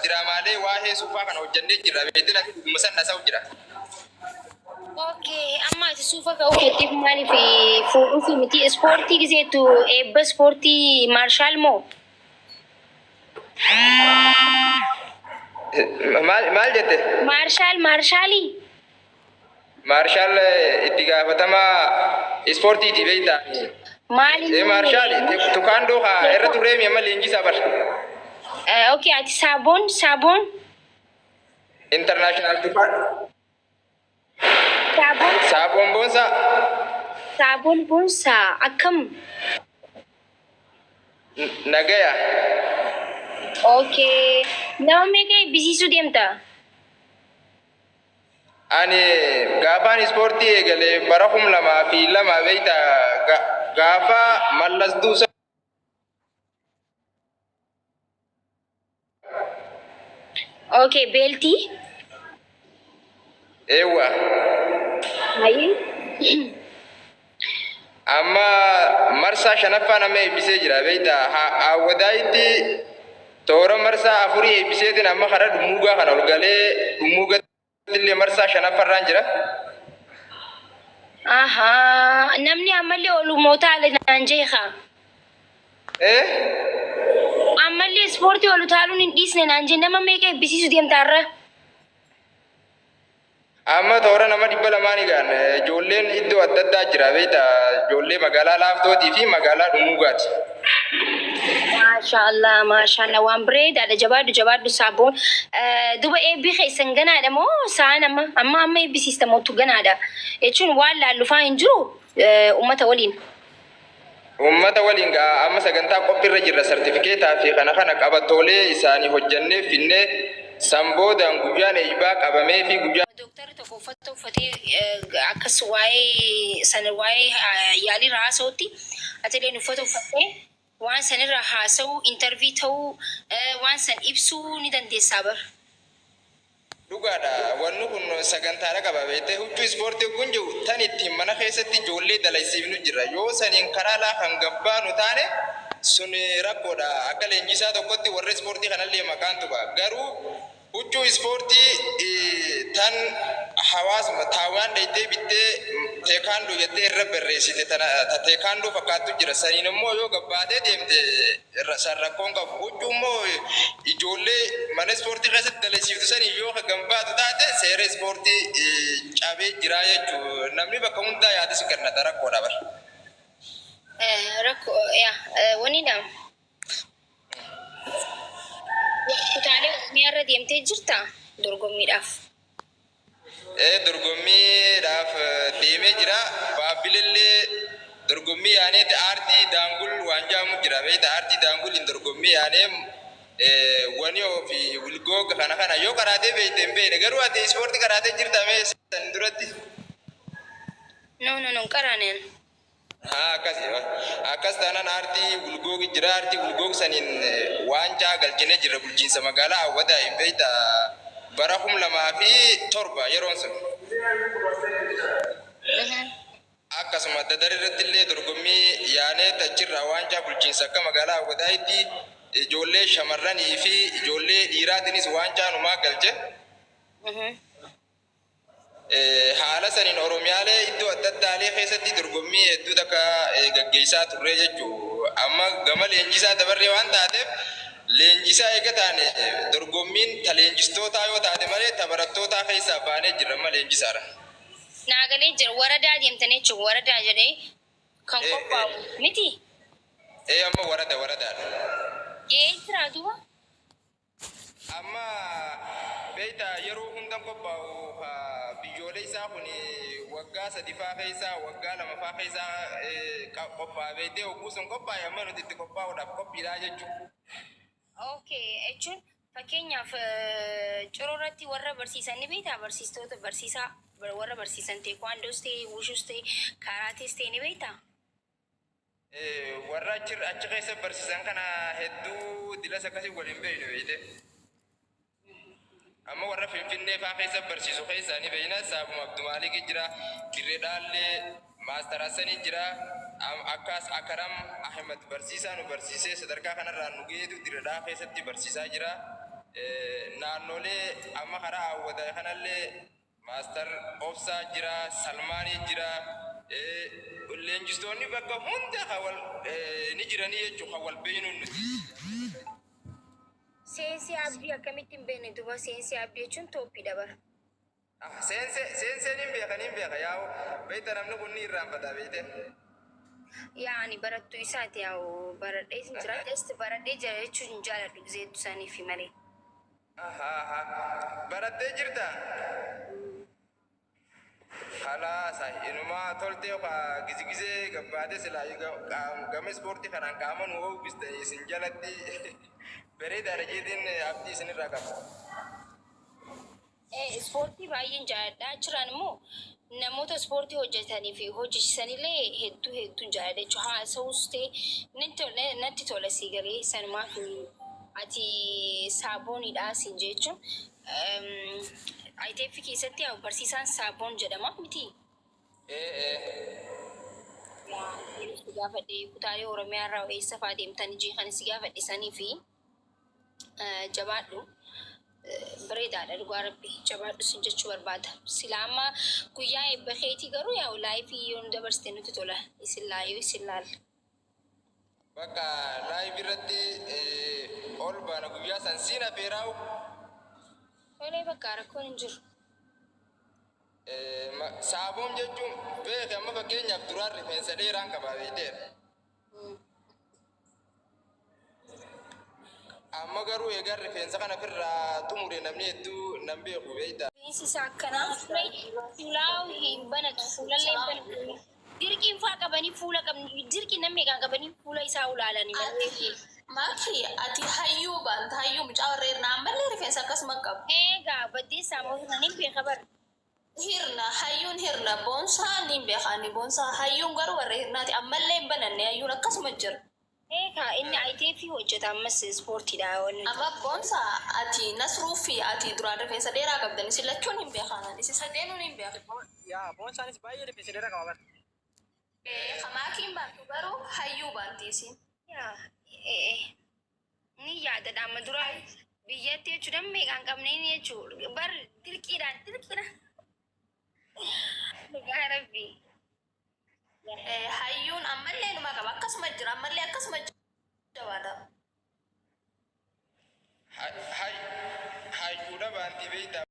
Diraamaalee waa'ee suufaa kana hojjannee jirra. Beektiin ati dhuguma san dhasa'u jira. Okay, amma ati suufa ka'uu keettiif maaliif fuudhuufi miti ispoortii giseettu eebba ispoortii maarshaal moo? Maal maal jette? Maarshaal maarshaalii? Maarshaal itti gaafatamaa ispoortiiti beektaa? Maali? Maarshaal tukaandoo haa irra turreemi amma leenjisaa bar. Okay, ati saaboon saaboon International tukaan saaboon saaboon boonsaa. Saaboon boonsaa akkam? Nagaya. Okay. Nama meeqa eebbisiisuu deemta? Ani gaafaan ispoortii eegale bara 2002 beektaa, gaafa Mallas Duusa. Okay, beeltii. Eewwa. Hayyee. Amma marsaa shanaffaa nama eebbisee jira beektaa. Awwadaayitti toora marsaa afurii eebbiseetiin amma karaa Dhummuugaa kana ol galee Dhummuugatti illee marsaa shanaffarraan jira. Ahaa, namni ammallee olumoota naan jeeqa. Eh? Ammallee ispoortii ol utaaluun hin dhiisne naan jee. Nama meeqa eebbisiisuu deemta har'a? Amma toora nama 200 gaan ijoolleen iddoo adda addaa jira beektaa, ijoollee magaalaa Laaftootii fi magaalaa Dhummuugaati. Maashaallah, maashaallah, waan bareedaadha. Jabaadhu, jabaadhu saaboon. Duba eebbi keessan ganaadha moo sa'aan amma amma amma eebbisiista mootu ganaadha jechuun waan laallufaa hin jiru uummata waliin? Uummata waliin gaa amma sagantaa qophiirra jirra. Sartifikeetaa fi kana kana qabatoolee isaanii hojjannee finnee san boodaan guyyaan eebbaa qabamee fi guyyaa. Dooktarri tokko uffata uffatee akkas waa'ee sana waa'ee yaalii irraa haasa'utti atileen uffata uffattee waan sanirra haasa'uu, interview ta'uu, waan san ibsuu ni dandeessaa bar. Dhugaadha, wanni kun sagantaadha qaba beektee. Huccuu ispoortii kun jiru tan ittiin mana keessatti ijoollee dalaysiifnu jira. Yoo saniin karaa laafan gabbaanu taane sun rakkoodha. Akka leenjisaa tokkotti warra ispoortii kanallee maqaan tuqa. Garuu huccuu ispoortii tan hawaasuma taawaan dheeytee bittee teekaandoo jettee irra barreessite tana ta teekaandoo fakkaattu jira. Saniin immoo yoo gabbaatee deemte san rakkoon qabu. Huccuu immoo ijoollee mana ispoortii keessatti dalaysiiftu sanii yoo gambaatu taate seera ispoortii cabee jira jechuu. Namni bakka hundaa yaada si kennata, rakkoodha bar. Rakkoo yaa wanidha. Kutaalee Oromiyaa irra deemtee jirta dorgommiidhaaf? Ee, dorgommiidhaaf deemee jira. Baabbilillee dorgommii yaaneeti aartii daangul waan jedhamu jira beekta. Aartii daanguliin dorgommii yaanee waniyoo fi wilgooga kana kana yoo karaatee beekte hin beekne. Garuu ati ispoortii karaatee jirta mee san duratti? No, no, no, qaraaneen. Haa, akkas akkas taanaan aartii wilgoogi jira. Aartii wilgoog saniin waancaa galchinee jirra bulchiinsa magaalaa Awwadaa hin beekta, bara 2007 yeroon sun. Akkasuma dadar irratti illee dorgommii yaanee achirraa waancaa bulchiinsa akka magaalaa Awwadaayitti ijoollee shamarranii fi ijoollee dhiiraatiinis waancaa numaa galche. Haala saniin Oromiyaalee iddoo adda addaalee keessatti dorgommii hedduu takka gaggeessaa turre jechuu. Amma gama leenjisaa dabarree waan taateef, leenjisaa eega taane dorgommiin ta leenjistootaa yoo taate malee ta barattootaa keessaa baanee jirra, amma leenjisaadha. Naagalee jira. Waradaa deemtan jechuun waradaa jedhee kan qophaa'u miti. Ee, amma warada waradaadha. Ga'ee jira duuba. Amma beektaa, yeroo hundan qophaa'u biyyoolee isaa kun waggaa 3 faa keessaa, waggaa 2 faa keessaa qophaa'a beektee. Hogguu sun qophaa'e amma nuti itti qophaa'uudhaaf qophiidhaa jechuudha. Okay, jechuun fakkeenyaaf ciroo irratti warra barsiisan ni beektaa? Barsiistoota barsiisaa warra barsiisan teekwaandoos ta'e, wushuus ta'e, kaaraatees ta'e ni beektaa? Warra achi keessa barsiisan kana hedduu dilas akkasii waliin beeknu beekte. Amma warra Finfinnee faa keessa barsiisu keessaa ni beekna. Saabuma Abdumaalik jira, Dirree Dhaallee, Maastar Hassanii jira. Akkas Akaram Ahmed barsiisaa nu barsiisee sadarkaa kanarraa nu geetu Diradhaa keessatti barsiisaa jira. Naannolee amma karaa hawwataa kanallee Master Obsaa jira, Salmaanii jira. Leenjistoonni bakka hunda kan wal ni jiranii jechuudha, kan wal beeynuun nuti. Seensi Abdii akkamitti hin beekne duba? Seensi Abdii jechuun tooppiidha bara. Ah, seenseen hin beeka, hin beeka yaa'u beekta, namni kun ni irraanfata beekte. Yaani barattuu isaati, yaa'u baradhee hin jira. Just baradhee jira jechuun hin jaaladhu gizeetu saniifi malee. Barattee jirta? Halaasa inumaa toltee kaa gizi gizee gabbaate silaa gama ispoortii kanaan qaama nu oowwiste isin jalatti bareedaadha jeetiin abdii isinirraa qaba. Ispoortii baay'een jaaladha. Achirraan immoo namoota ispoortii hojjetanii fi hojjechiisanillee hedduu hedduun jaaladha jechuudha. Haasa'us ta'e natti tola sii galee sanumaaf ati saaboonidha siin jechuun. ITF keessatti barsiisaan saaboon jedhama miti? Ee. Si gaafadhe kutaalee Oromiyaa irraa eessa fa'aa deemtan ijii kan si gaafadhe sanii fi jabaadhu. Bareedaadha, dhugaa rabbi jabaadhu sin jechuu barbaada. Sila amma guyyaa eebba keetii garuu yaa'u live yoo nu dabarsite nutti tola. Isin laayuu isin laalla. Bakka live irratti ol baana guyyaa san siin afeeraa'u. Tolee, bakka rakkoon hin jiru. Saaboon jechuun beeke, amma fakkeenyaaf duraan rifeensa dheeraan qabaa beekteera. Amma garuu eegaan rifeensa kana ofirraa xumure namni hedduu nan beeku beekta. Rifeensi isaa akkanaa fuulaa hin banatu, fuulallee hin banatu. Dirqiin faa qabanii fuula qabni, dirqii namni meeqaan qabanii fuula isaa ulaalanii malee. Ati Maaki, ati hayyuu baanta, hayyuu mucaa warra hirna ammallee rifeensa akkasuma qabu. Egaa baddee saamoota nan beeka bara. Hirna, hayyuun hirna, boonsaa ni beekaani, boonsaa hayyuun garuu warra hirnaati, ammallee hin bananne, hayyuun akkasuma jira. Egaa inni ITF hojjeta, ammas ispoortiidha wanni. Amma boonsaa, ati Nasruu fi ati duraan rifeensa dheeraa qabdan, isin lachuun hin beekanan, isin sadeenuun hin beekan. Yaa, boonsaanis baay'ee rifeensa dheeraa qaba bara. Kamaakiin baantu garuu hayyuu baanti isin. Yaa, ni yaadadha amma dura biyyatti jechuudha meeqaan qabneen jechuudha bar dirqiidhaan dirqiidhaan. Dhugaa rabbi. Hayyuun ammallee numa qaba, akkasuma jira, ammallee akkasuma jabaadha. Hayyuudha baantii beektaa.